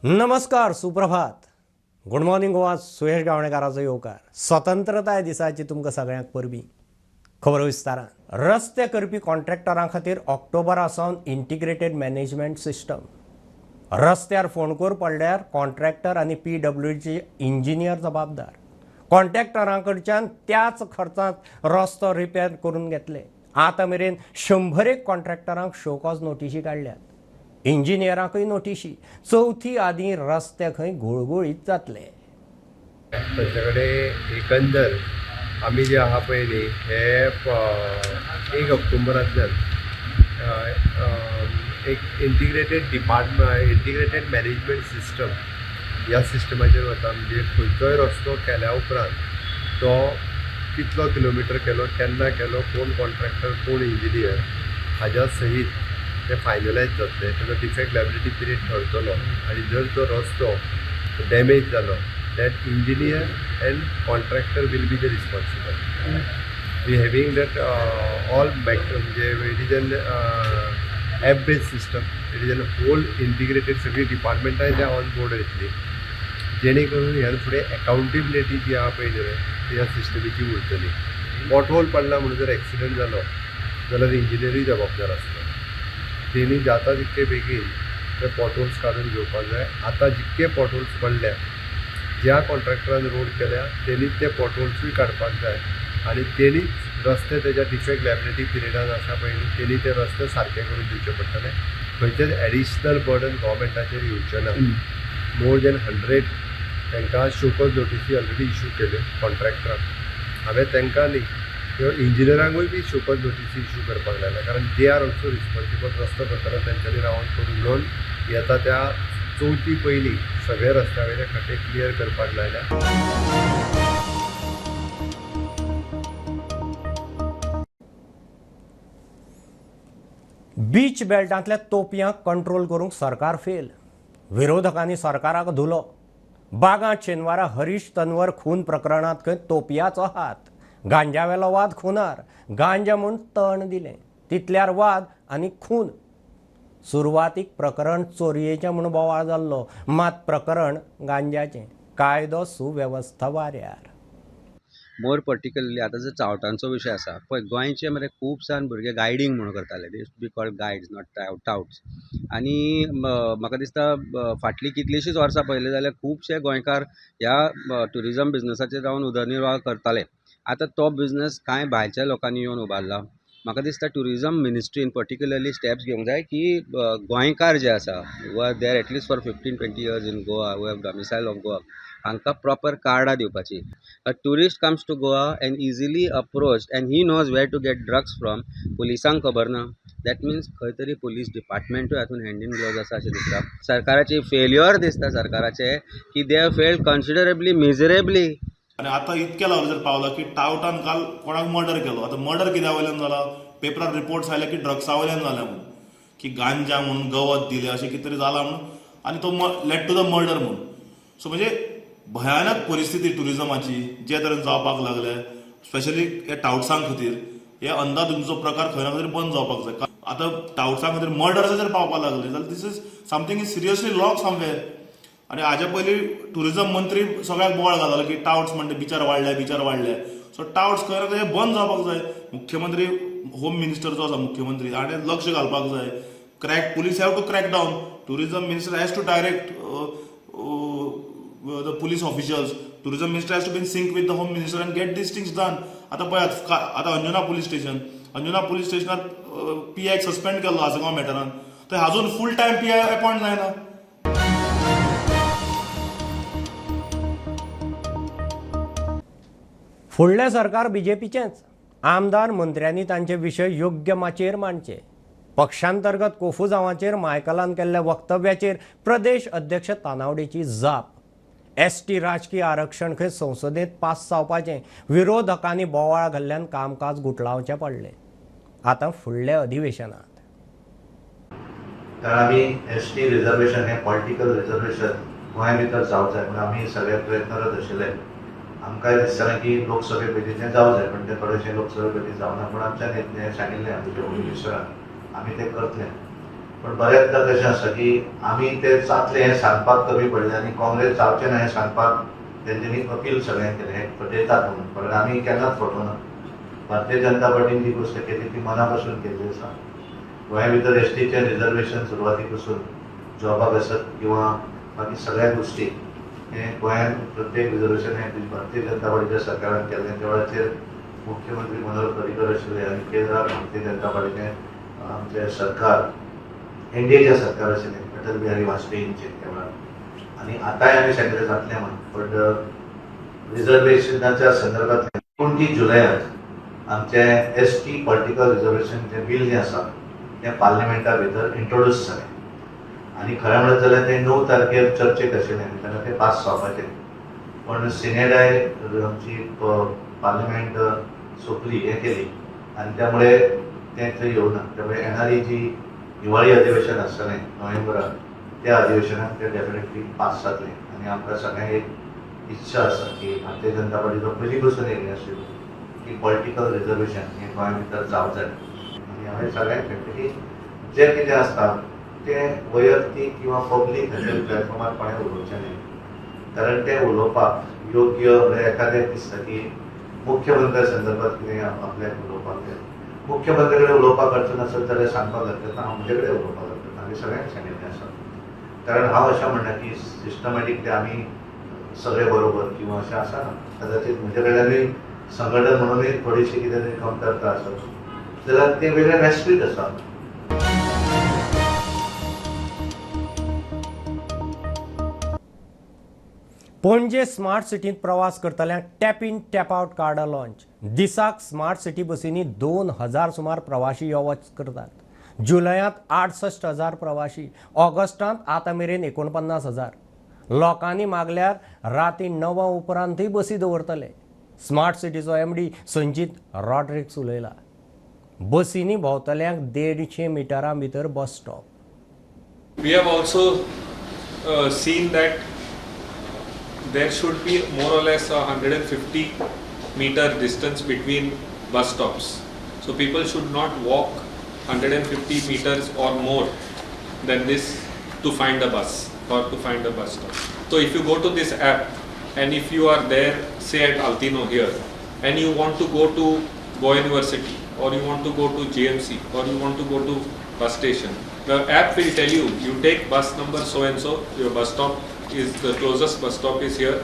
नमस्कार, सुप्रभात, good morning Goa. सुयश गावणेकाराचो येवकार. स्वतंत्रताय दिसाची तुमकां सगळ्यांक परबीं. खबर विस्तारान. रस्ते करपी कॉन्ट्रॅक्टरां खातीर ऑक्टोबरा सावन इंटिग्रेटेड मॅनेजमेंट सिस्टम. रस्त्यार फोंडकूर पडल्यार कॉन्ट्रॅक्टर आनी पीडब्ल्यूडीचे इंजिनियर जबाबदार. कॉन्ट्रॅक्टरां कडच्यान त्याच खर्चांत रस्तो रिपेर करून घेतले. आतां मेरेन 100 कॉन्ट्रॅक्टरांक शोकॉज नोटिशी काडल्यात. इंजिनियरांकूय नोटिशी. चवथी आदीं रस्ते खंय गुळगुळीत जातले. तांचे कडेन एकंदर आमी जे आहा पळय न्ही, हे 1 ऑक्टोबरांतल्यान एक integrated department, integrated management system ह्या सिस्टमाचेर वता. म्हणजे खंयचोय रस्तो केल्या उपरांत तो कितलो किलोमिटर केलो, केन्ना केलो, कोण कॉन्ट्रॅक्टर, कोण इंजिनियर हाज्या सहीत ते फायनलायज जातले. ताजो डिफेक्ट लायबिलिटी पिरियड ठरतलो आनी जर तो रस्तो डॅमेज जालो, that engineer and contractor will be the responsible. We having that all back, म्हणजे it is an app based system, it is an whole integrated. सगळीं डिपार्टमेंटांय त्या ऑन बोर्ड येतली, जेणे करून ह्या फुडें अकावंटेबिलिटी जी आहा पळय न्ही, ती ह्या सिस्टमीची उरतली. पॉटहोल पडला म्हणून जर एक्सिडंट जालो जाल्यार इंजिनियरूय जबाबदार आसता. तेणी जाता तितके बेगीन ते पॉटहोल्स काडून घेवपाक जाय. आतां जितके पॉटहोल्स पडल्या, ज्या कॉन्ट्रॅक्टरान रोड केल्या तेणीच ते पॉटहोल्सूय काडपाक जाय आनी तेणीच रस्ते तेज्या डिफेक्ट लायबिलिटी पिरियडान आसा पळय न्ही, तेणी ते रस्ते सारके करून दिवचे पडटले. खंयचेच एडिशनल बर्डन गव्हर्मेंटाचेर येवचें ना. मोर देन 100 तांकां शोकॉज नोटिसी ऑलरेडी इशू केल्यो कॉन्ट्रॅक्टराक. हांवें तांकां न्ही, त्यो इंजिनियरांकूय बी शोकॉज नोटिसी इशू करपाक लायल्या, कारण they are also responsible. रस्तो करतना तेंच्यांनी रावन करून म्हणून येता त्या चवथी पयलीं सगळे रस्त्या वयले खड्डे क्लियर करपाक लायल्या. बीच बेल्टांतल्या तोपयांक कंट्रोल करूंक सरकार फेल. विरोधकांनी सरकाराक धुलो. बागांत शेनवारा हरीश तन्वर खून प्रकरणांत खंय तोपयाचो हात. गांजावेलो वाद खुनार. गांजा म्हूण तण दिलें, तितल्यार वाद आनी खून. सुरवातीक प्रकरण चोरयेचें म्हूण बोवाळ जाल्लो, मात प्रकरण गांजाचें. कायदो सुवेवस्था वाऱ्यार. मोर पर्टिक्युलरली आतां जर चावटांचो विशय आसा पळय, गोंयचे मरे खूब सान भुरगे गायडींग म्हणून करताले. They used to be called guides, not touts. आनी म्हाका दिसता फाटलीं कितलींशींच वर्सां पळयलीं जाल्यार खुबशे गोंयकार ह्या ट्युरिजम बिजनसाचेर रावन उदरनिर्वाह करताले. आतां तो बिजनस कांय भायच्या लोकांनी येवन उबारला. म्हाका दिसता ट्युरिजम मिनिस्ट्रीन पर्टिक्युलरली स्टेप्स घेवंक जाय की गोंयकार जे आसा who are there at least for 15-20 years in Goa, who have domicile of Goa, हांकां प्रॉपर कार्डां दिवपाची. A tourist comes to Goa and easily approach and he knows where to get drugs from. पुलिसांक खबर ना. That means खंय तरी police डिपार्टमेंटूय हातूंत hand in gloves आसा अशें दिसता. सरकाराची फेल्युअर दिसता सरकाराचें की they have failed considerably miserably. आनी आतां इतक्या लेवलाचेर पावला की टावटान काल कोणाक मर्डर केलो. आतां मर्डर कित्या वयल्यान जाला, पेपरार रिपोर्ट्स आयले की ड्रग्सा वयल्यान जाल्या म्हणून, की गांजा म्हणून गवत दिलें अशें कितें तरी जालां म्हणून, आनी तो लेड टू the murder म्हणून. सो म्हणजे भयानक परिस्थिती ट्युरिजमाची जे तरेन जावपाक लागल्या, स्पेशली ह्या टावट्सां खातीर. हे अंदाधुंदीचो प्रकार खंय ना खंय तरी बंद जावपाक जाय. आतां टावट्सां खातीर मर्डर्साचेर पावपाक लागले जाल्यार this is something is seriously wrong somewhere. आनी हाज्या पयलीं ट्युरिजम मंत्री सगळ्याक बोवाळ घालतालो की टावट्स म्हणटा बिचार वाडल्या, बिचार वाडल्या. सो टावट्स खंय ना खंय बंद जावपाक जाय. मुख्यमंत्री, होम मिनिस्टर जो आसा मुख्यमंत्री, हाणें लक्ष घालपाक जाय. Crack police have to crack down. Tourism minister has to direct the police officials. Tourism minister has to be in sync with the home minister and get these things done. आतां पळयात, आतां Anjuna police station, Anjuna police स्टेशनार P I suspend केल्लो आसगांव मॅटरान, थंय अजून full time P I appoint जायना. फुडलें सरकार बीजेपीचेंच. आमदार मंत्र्यांनी तांचे विशय योग्य माचयेर मांडचे. पक्षांतर्गत कोफुजांवाचेर मायकलान केल्ल्या वक्तव्याचेर प्रदेश अध्यक्ष तानावडेची जाप. एस टी राजकीय आरक्षण खंय संसदेंत पास जावपाचें विरोधकांनी बोवाळ घाल्ल्यान कामकाज गुटलावचें पडलें. आतां फुडल्या अधिवेशनांत कारण आमी एस टी रिजर्वेशन हें पॉलिटिकल रिजर्वेशन गोंया भितर जावंक जाय म्हणून आमी सगळे प्रयत्नरत आशिल्ले. आमकांय दिसतालें की लोकसभे पयलीं तें जावंक जाय, पण तें थोडेशें लोकसभे पयलीं जावना. पूण आमच्या नेत्यान सांगिल्लें आमच्या होम मिनिस्टरान, आमी तें करतले. पूण बऱ्याचदा कशें आसा की आमी ते जातले हें सांगपाक कमी पडलें आनी काँग्रेस जावचें ना हें सांगपाक तेंच्यांनी अपील सगळ्यांक केलें, हें फटयतात म्हणून. कारण आमी केन्नाच फटोवना. भारतीय जनता पार्टीन जी गोश्ट केली ती मना पासून केल्ली आसा. गोंया भितर एसटीचें रिजर्वेशन सुरवाती पासून जॉबाक आसत किंवा बाकी सगळ्या गोश्टी हें गोंयांत प्रत्येक रिजर्वेशन हें भारतीय जनता पार्टीच्या सरकारान केल्लें. त्या वेळाचेर मुख्यमंत्री मनोहर पर्रीकर आशिल्ले आनी केंद्राक भारतीय जनता पार्टीचें आमचें सरकार एनडीएचें सरकार आशिल्लें अटल बिहारी वाजपेयींचें त्या वेळार. आनी आतांय आमी सांगिल्लें जातलें म्हणून, बट रिजर्वेशनाच्या संदर्भात 29 जुलयाक आमचें एस टी पॉलिटिकल रिजर्वेशनचें बील जें आसा तें पार्लिमेंटा भितर इंट्रोड्यूस जालें आनी खरें म्हणत जाल्यार तें 9 तारखेर चर्चेक आशिल्लें आनी तेन्ना तें पास जावपाचें, पूण सिनेडाय आमची पार्लिमेंट सोंपली हें केली आनी त्यामुळे तें थंय येवना. त्यामुळे येणारी जी हिवाळी अधिवेशन आसतलें नोव्हेंबराक, त्या अधिवेशनाक तें डेफिनेटली पास जातलें. आनी आमकां सगळ्यांक एक इच्छा आसा की भारतीय जनता पार्टीचो पयलीं पसून एक हें आशिल्लो की पॉलिटिकल रिजर्वेशन हें गोंया भितर जावंक जाय. आनी हांवें सगळ्यांक सांगलें की जें कितें आसता तें वैयक्तीक किंवा पब्लीक हाच्या प्लॅटफॉर्मार कोणें उलोवचें न्हय, कारण तें उलोवपाक योग्य म्हळ्यार एखाद्याक दिसता की मुख्यमंत्र्या संदर्भात कितें आपल्याक उलोवपाक जाय, मुख्यमंत्र्या कडेन उलोवपाक अडचण आसत जाल्यार सांगपाक हरकत ना, हांव म्हजे कडेन उलोवपाक हरकत ना. आमी सगळ्यांक सांगिल्लें आसा. कारण हांव अशें म्हणना की सिस्टमॅटिकली आमी सगळे बरोबर किंवा अशें आसना. कदाचित म्हजे कडल्यानूय संघटन म्हणूनय थोडीशी कितें तरी कमतरता आसत जाल्यार तें वेगळें व्यासपीठ आसा. पणजे स्मार्ट सिटींत प्रवास करतल्यांक टॅप इन टॅप आउट कार्डां लॉन्च. दिसाक स्मार्ट सिटी बसींनी 2000 सुमार प्रवाशी यो वच करतात. जुलयांत 68,000 प्रवाशी, ऑगस्टांत आतां मेरेन 49,000. लोकांनी मागल्यार राती 9 उपरांतय बसी दवरतले. स्मार्ट सिटीचो एमडी संजीत रॉड्रिक्स उलयला. बसींनी भोंवतल्यांक 150 मिटरां भितर bus stop. We have also seen that there should be more or less a 150 meter distance between bus stops. So people should not walk 150 meters or more than this to find a bus or to find a bus stop. So if you go to this app and if you are there, say at Altino here, and you want to go to Goa University or you want to go to GMC or you want to go to bus station, the app will tell you, you take bus number so and so, your bus stop is the closest bus stop is here.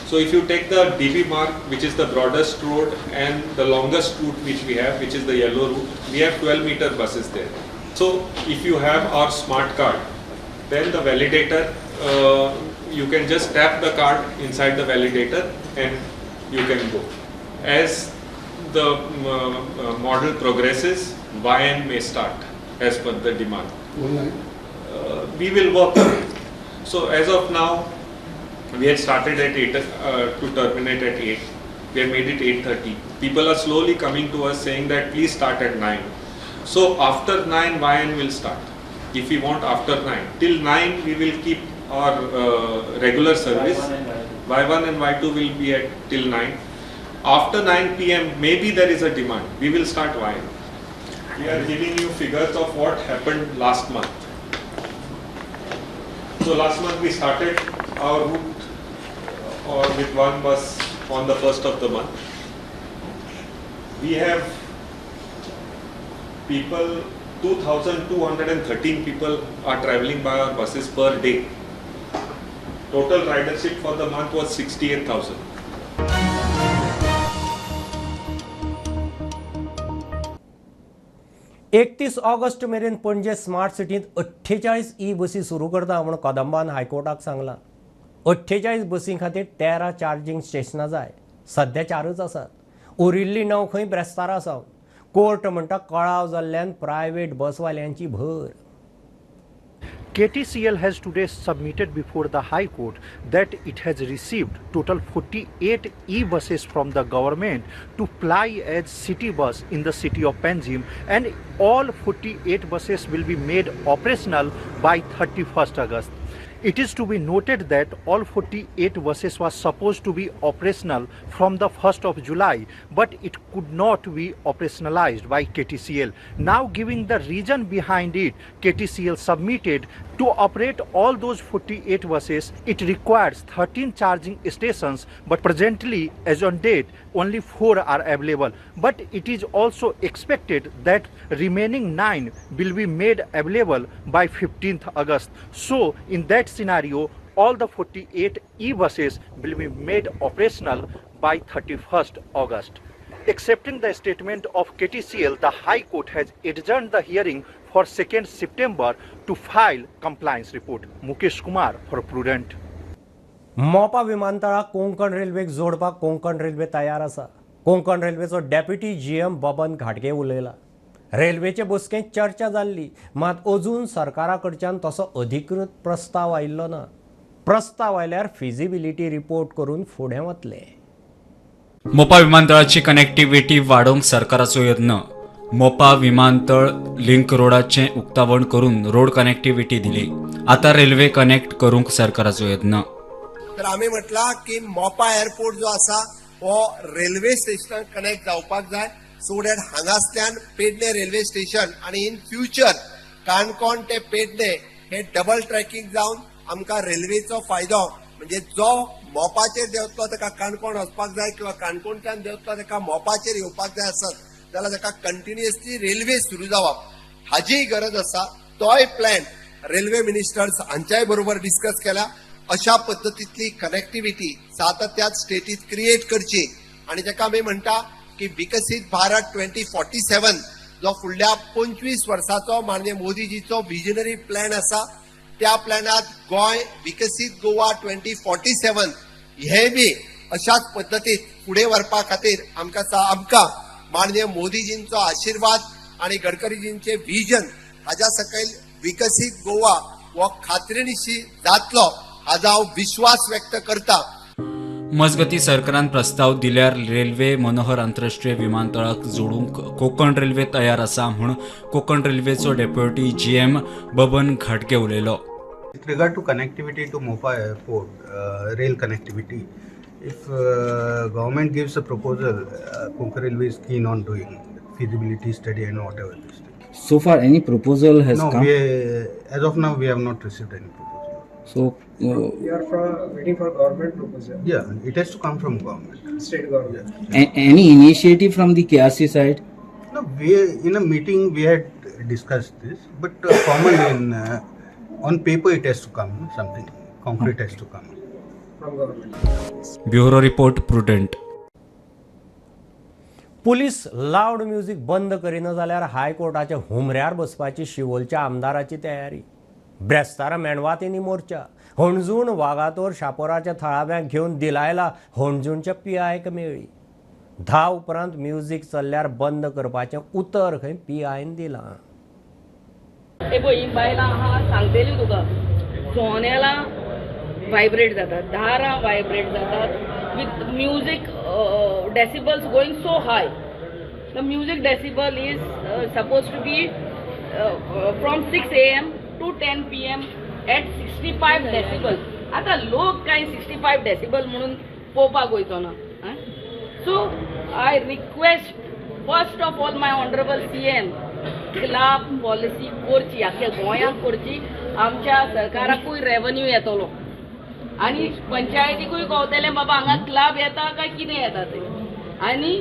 So if you take the DB Mark, which is the broadest road and the longest route which we have, which is the yellow route, we have 12 meter buses there. So if you have our smart card, then the validator, you can just tap the card inside the validator and you can go. As the model progresses, YN may start as per the demand. We will work on it. So as of now, we had started at 8 to terminate at 8. We have made it 8:30. People are slowly coming to us saying that please start at 9. So after 9, YN will start. If we want after 9. Till 9, we will keep our regular service. Y1 and Y2 will be at till 9. After 9 p.m., maybe there is a demand. We will start YN. We are giving you figures of what happened last month. So last month we started our route with one bus on the 1st of the month. We have people, 2,213 people are traveling by our buses per day. Total ridership for the month was 68,000. 31 August मेरेन Panaji smart सिटींत 48 E बसी सुरू करता म्हूण कदंबान हायकोर्टाक सांगलां. 48 बसीं खातीर 13 charging स्टेशनां जाय, सध्या 4च आसात. उरिल्लीं 9 खंय ब्रेस्तारा सावन. कोर्ट म्हणटा कळाव जाल्ल्यान प्रायव्हेट बसवाल्यांची भर. KTCL has today submitted before the High Court that it has received total 48 e-buses from the government to ply as city bus in the city of Panjim, and all 48 buses will be made operational by 31st August. It is to be noted that all 48 buses was supposed to be operational from the 1st of July, but it could not be operationalized by KTCL. Now, giving the reason behind it, KTCL submitted to operate all those 48 buses, it requires 13 charging stations, but presently, as on date, only 4 are available. But it is also expected that remaining 9 will be made available by 15th August. So, in that scenario, all the 48 e-buses will be made operational by 31st August. Accepting the statement of KTCL, the High Court has adjourned the hearing for 2nd September to file compliance report. Mukesh Kumar for Prudent. Mopa विमानतळाक Konkan रेल्वेक जोडपाक Konkan railway तयार आसा. कोंकण रेल्वेचो deputy GM Baban घाटगे उलयला. रेल्वेचे बसकेंत चर्चा जाल्ली, मात अजून सरकारा कडच्यान तसो अधिकृत प्रस्ताव आयिल्लो ना. प्रस्ताव आयल्यार फिजिबिलिटी रिपोर्ट करून फुडें वतले. मोपा विमानतळाची कनेक्टिव्हिटी वाडोवंक सरकाराचो यत्न. मोपा विमानतळ लिंक रोडाचें उक्तावण करून रोड कनेक्टिव्हिटी दिली. आता रेल्वे कनेक्ट करूंक सरकाराचो यत्न. तर आमी म्हटलां की मोपा एअरपोर्ट जो आसा हो रेल्वे स्टेशनाक कनेक्ट जावपाक जाय, सो that हांगासल्यान पेडणे रेल्वे स्टेशन आनी इन फ्युचर काणकोण ते पेडणे हे डबल ट्रॅकिंग जावन आमकां रेल्वेचो फायदो, म्हणजे जो मोपाचेर देंवतलो ताका काणकोण वचपाक जाय किंवा काणकोणच्यान देंवतलो ताका मोपाचेर येवपाक जाय आसत जाल्यार ताका कंटिन्युअसली रेल्वे सुरू जावप हाजीय गरज आसा. तोय प्लॅन रेल्वे मिनिस्टर्स हांच्याय बरोबर डिस्कस केला. अशा पद्दतींतली कनेक्टिव्हिटी सातत्यात स्टेटीत क्रिएट करची आनी ताका आमी म्हणटा की विकसीत भारत 2047 जो फुडल्या 25 वर्साचो माननीय मोदीजीचो विजनरी प्लॅन आसा, त्या प्लॅनात गोंय विकसीत गोवा 2047 हे बी अशाच पद्दतीत फुडें व्हरपा खातीर आमकां माननीय मोदीजींचो आशिर्वाद आनी गडकरीजींचे विजन हाज्या सकयल विकसीत गोवा हो खात्रीनिशी जातलो हाजो हांव विश्वास व्यक्त करता. मजगती सरकारान प्रस्ताव दिल्यार रेल्वे मनोहर आंतरराष्ट्रीय विमानतळाक जोडूंक कोंकण रेल्वे तयार आसा म्हूण कोंकण रेल्वेचो डेप्युटी जीएम बबन घाटगे उलयलो. With regard to connectivity to Mopa Airport, rail connectivity, if government gives a proposal, Konkan Railway is keen on doing feasibility study and whatever this thing. So far, any proposal has No, come? As of now, we have not received any proposal. So, We are waiting for government proposal. Yeah, it has to come from government. State government. Yeah. Any initiative from the KRC side? No, we in a meeting we had discussed this, but formally in on paper it has to come, something concrete has to come. From government. Bureau report, Prudent. Police loud music बंद करिना जाल्यार हायकोर्टाच्या हुमऱ्यार बसपाची शिवोलच्या आमदाराची तयारी. ब्रेस्तारा मेणवातींनी मोर्चा. हणजूण वागातोर शापोराच्या थळाव्यांक घेवन दिलायला हणजूणच्या पीआयक मेळ्ळी. 10 उपरांत music चल्ल्यार बंद करपाचें उतर खंय पीआयन दिलां. हे पळय ही बायलां आहा सांगतली तुका, जोनेलां वायब्रेट जातात, दारां वायब्रेट जातात with music decibels going so high. The music decibel is suppose to be from 6 AM to 10 PM at 65 decibel. आतां लोक कांय 65 डेसिबल म्हणून पळोवपाक वयचो ना. So I request first of all my honourable CM, club policy करची, आख्या गोंयांत करची. आमच्या सरकाराकूय रेवन्यू येतलो आनी पंचायतीकूय कळटलें बाबा हांगा क्लब येता काय कितें येता तें. आनी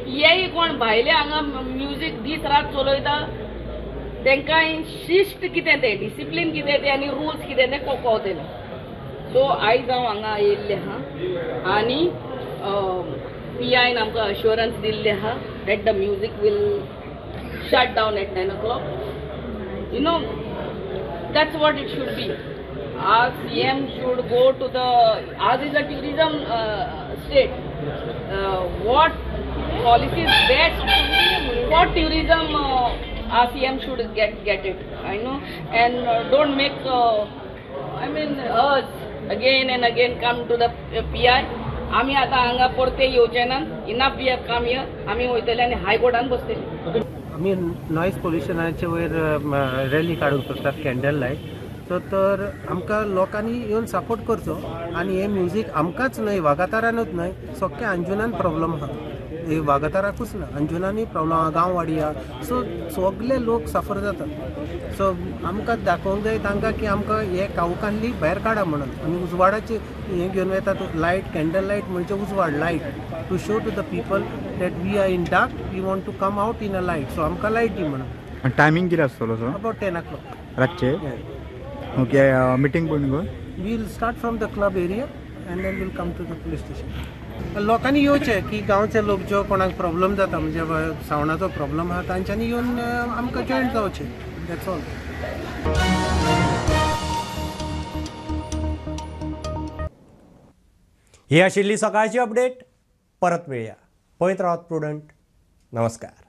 हेय कोण भायले हांगा म्युजीक दीस रात चलयता तांकां शिस्त कितें तें, डिसिप्लीन कितें तें आनी रुल्स कितें तें कळटलें. सो आयज हांव हांगा येयल्लें आहा आनी पीआयन आमकां अश्योरन्स दिल्लें आहा that the music will shut down at 9 o'clock. You know, that's what it should be. Our CM should go to the, ours is a tourism state. What policy is best for tourism, our CM should get it. I know, and don't make, I mean, us again and again come to the PI. आमी आतां हांगा परते येवचे ना, enough we have come here. आमी वयतले आनी हायकोर्टान बसतले. आमी नॉयज पोल्युशनाचे वयर रॅली काडूंक सोदतात, कॅन्डल लायट. सो तर आमकां लोकांनी येवन सपोर्ट करचो आनी हें म्युजीक आमकांच न्हय, वागातारानूच न्हय, सगळ्या अंजुनान प्रॉब्लम आहा. हे वागाताराकूच ना, अंजुनानूय प्रॉब्लम आहा, गांववाडी आहा. सो सगळे लोक सफर जातात. सो आमकां दाखोवंक जाय तांकां की आमकां हे कावकांली भायर काडा म्हणून. आमी उजवाडाचे हें घेवन वेतात, लायट, कॅन्डल लायट म्हणजे उजवाड, light to show to the people that we are in dark, we want to come out in a light. So आमकां लायट दी म्हणून. टायमींग कितें आसतलो सो? अबाउट 10 o'clock रातचे. ओके, मिटींग पळोवन गो. We'll start from the club area and then we'll come to the police station. लोकांनी येवचें की गांवचे लोक जो कोणाक प्रॉब्लम जाता, म्हणजे सावंडाचो प्रॉब्लम आहा, तांच्यांनी येवन आमकां जॉयन जावचें. That's all. ही आशिल्ली सकाळची अपडेट. परत मेळया. पळयत रावात प्रुडंट. नमस्कार.